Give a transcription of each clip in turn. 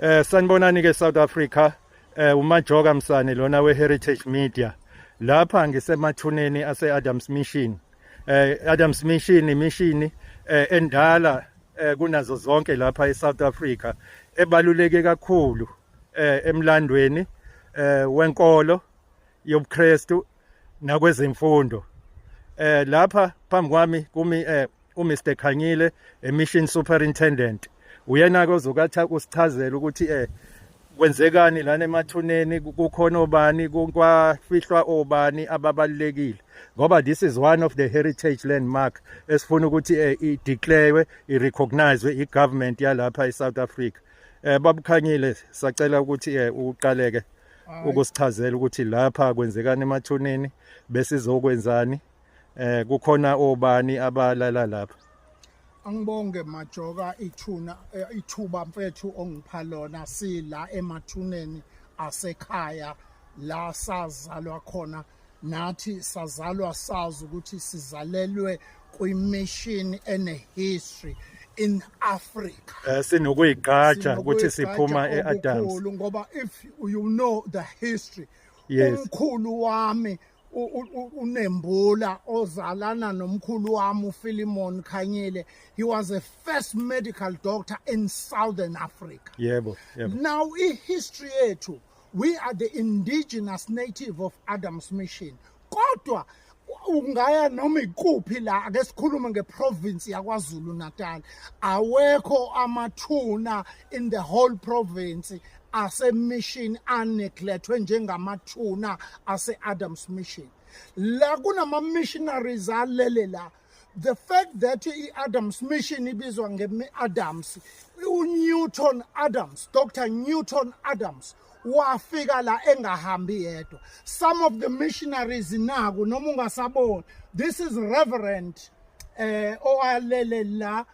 Sanibonani ke South Africa. UMajoka Msane lona we Heritage Media. Lapha ngisemathuneni ase Adams Mission. Adams Mission imission endala kunazo zonke lapha eSouth Africa, ebaluleke kakhulu emlandweni wenkolo yobuKristu nakwezemfundo. Lapha phambi kwami kumi uMr Khanyile, a mission superintendent. Uyena ke ozokatha usichazela ukuthi kwenzekani lana emathuneni, kukhona obani, kwafihlwa obani ababalulekile, ngoba this is one of the heritage landmark esifuna ukuthi i-declare, i-recognize i-government yalapha eSouth Africa. Bab'Khanyile, sacela ukuthi uqaleke ukusichazela ukuthi lapha kwenzekani emathuneni, besizokwenzani, kukhona obani abalala lapha. Angibonge Majoka ithuna ithuba mfethu ongipha lona. Sila emathuneni asekhaya la sazalwa khona. Nathi sazalwa sazi ukuthi sizalelwe kwi-mission ene history in Africa. Sinokuyigqaja ukuthi siphuma Sinokuyigqaja eAdams. Okukhulu, ngoba if you know the history, umkhulu wami uNembula ozalana nomkhulu wami uPhilemon Khanyile, he was a first medical doctor in Southern Africa. yebo yebo Now, i-history yethu, we are the indigenous native of Adams Mission, kodwa ungaya noma ikuphi la, ake sikhulume ngeprovince yaKwaZulu Natal, awekho amathuna in the whole province ase-mission aneglectwe njengamathuna ase-Adams Mission. La kunama-missionaries alele la. The fact that i-Adams Mission ibizwa nge-Adams, uNewton Adams, Dr Newton Adams wafika la engahambi yedwa. Some of the missionaries naku, noma ungasaboni, this is Reverend owalele la.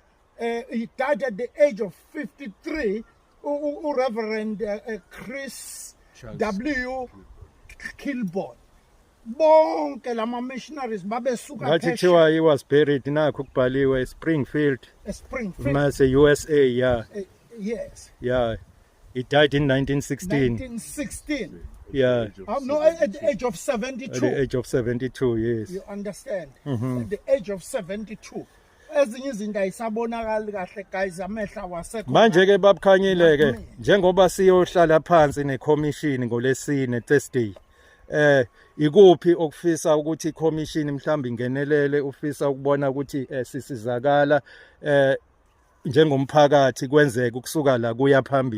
He died at the age of 53, uReverend Chris W Kilborn. Bonke lama missionaries babesuka Ngathi phesheya. Kuthiwa he was buried, nakho kubhaliwe Springfield, eSpringfield. Mase USA, yeah. Yes. Yeah, he died in 1916. 1916. Yeah. Oh, no, at the age of 72. At the age of 72, yes. You understand? At the age of 72. Ezinye izinto ayisabonakali kahle guys, amehla wasekho. Manje ke bab'Khanyile ke, Mina. Njengoba siyohlala phansi necommission ngolesine, Thursday, ikuphi okufisa ukuthi icommission mhlawumbe ingenelele, ufisa ukubona ukuthi sisizakala njengomphakathi kwenzeka ukusuka la kuya phambili?